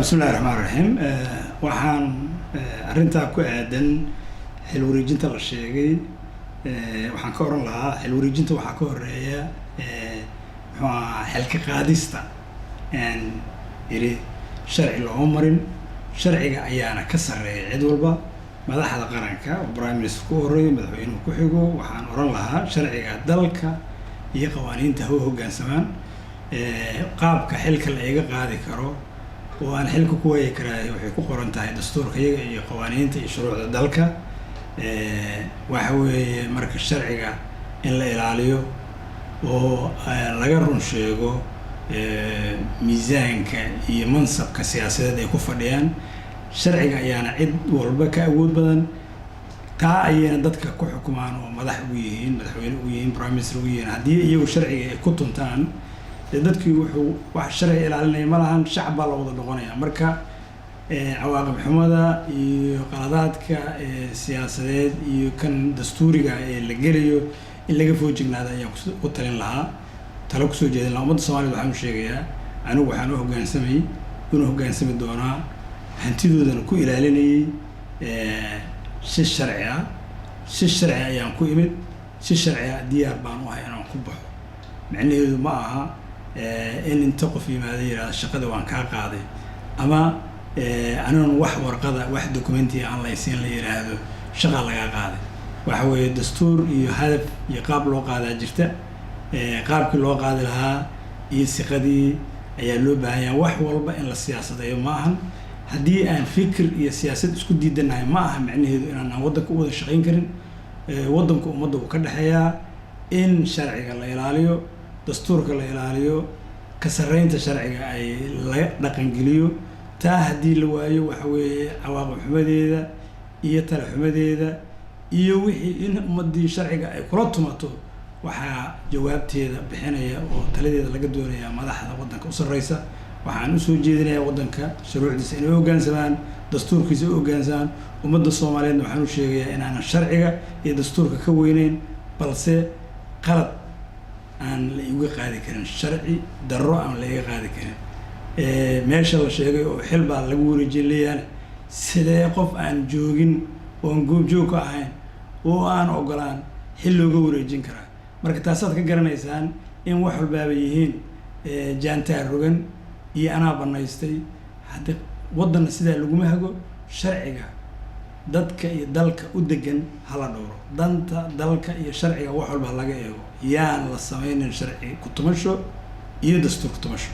Bismillahi raxmaan raxiim. Waxaan arrintaa ku aadan xil wareejinta la sheegay, waxaan ka oran lahaa xil wareejinta waxaa ka horeeya, muxuu ahaa, xilka qaadista aan iri sharci looma marin. Sharciga ayaana ka sarreeya cid walba. Madaxda qaranka oo prime minister ku horeeyo, madaxweynuhu ku xigo, waxaan oran lahaa sharciga dalka iyo qawaaniinta ha u hoggaansamaan. Qaabka xilka la iga qaadi karo oo aan xilka ku waayi karaa waxay ku qoran tahay dastuurka iyaga iyo qawaaniinta iyo shuruucda dalka. Waxa weeye marka sharciga in la ilaaliyo oo laga run sheego miisaanka iyo mansabka siyaasadeed ay ku fadhiyaan. Sharciga ayaana cid walba ka awood badan. Taa ayayna dadka ku xukumaan oo madax ugu yihiin, madaxweyne ugu yihiin, prime minister ugu yihiin. Haddii iyagu sharciga ay ku tuntaan, dee dadkii wuxuu wax sharci ilaalinaya ma lahan, shacab baa la wada noqonaya. Marka cawaaqib xumada iyo qaladaadka siyaasadeed iyo kan dastuuriga ee la gelayo in laga foojignaada ayaan ku talin lahaa, talo kusoo jeedin lahaa. Ummadda Soomaaliyed waxaan u sheegayaa, anigu waxaan u hoggaansamayay, una hoggaansami doonaa, hantidoodana ku ilaalinayay si sharci ah. Si sharci ayaan ku imid, si sharci ah diyaar baan u ahay inaan ku baxo. Micnaheedu ma aha in inta qof yimaado yidhahdo shaqada waan kaa qaaday, ama anigoon wax warqada, wax documentiya aan laysiin la yidhaahdo shaqaa lagaa qaaday. Waxa weeye dastuur iyo hadaf iyo qaab loo qaadaa jirta. Qaabkii loo qaadi lahaa iyo siqadii ayaa loo baahan yahay. Wax walba in la siyaasadeeyo ma ahan. Haddii aan fikir iyo siyaasad isku diidanahay, ma aha micnaheedu inaanaan waddanka u wada shaqayn karin. Waddanku ummadda uu ka dhexeeyaa. In sharciga la ilaaliyo, dastuurka la ilaaliyo, ka sarreynta sharciga ay la dhaqangeliyo. Taa haddii la waayo, waxa weeye cawaaqib xumadeeda iyo tala xumadeeda iyo wixii in ummaddii sharciga ay kula tumato, waxaa jawaabteeda bixinaya oo taladeeda laga doonaya madaxda waddanka u sarreysa. Waxaan usoo jeedinayaa waddanka shuruucdiisa inay hoggaansamaan, dastuurkiisa u hoggaansamaan. Ummadda Soomaaliyeedna waxaan u sheegayaa inaanan sharciga iyo dastuurka ka weyneyn, balse qalad aan la iga qaadi karin, sharci darro aan la iga qaadi karin. Meesha la sheegay oo xil baa lagu wareejin leeyahan, sidee qof aan joogin oon goobjoog ka ahayn oo aan ogolaan xil looga wareejin karaa? Marka taasaad ka garanaysaan in wax walbaaba yihiin jaantaar rogan iyo anaa banaystay. Haddii waddanna sidaa laguma hago. Sharciga dadka iyo dalka u degan hala dhowro, danta dalka iyo sharciga wax walba ha laga eego. Yaan la sameynin sharci ku tumasho iyo dastuur ku tumasho.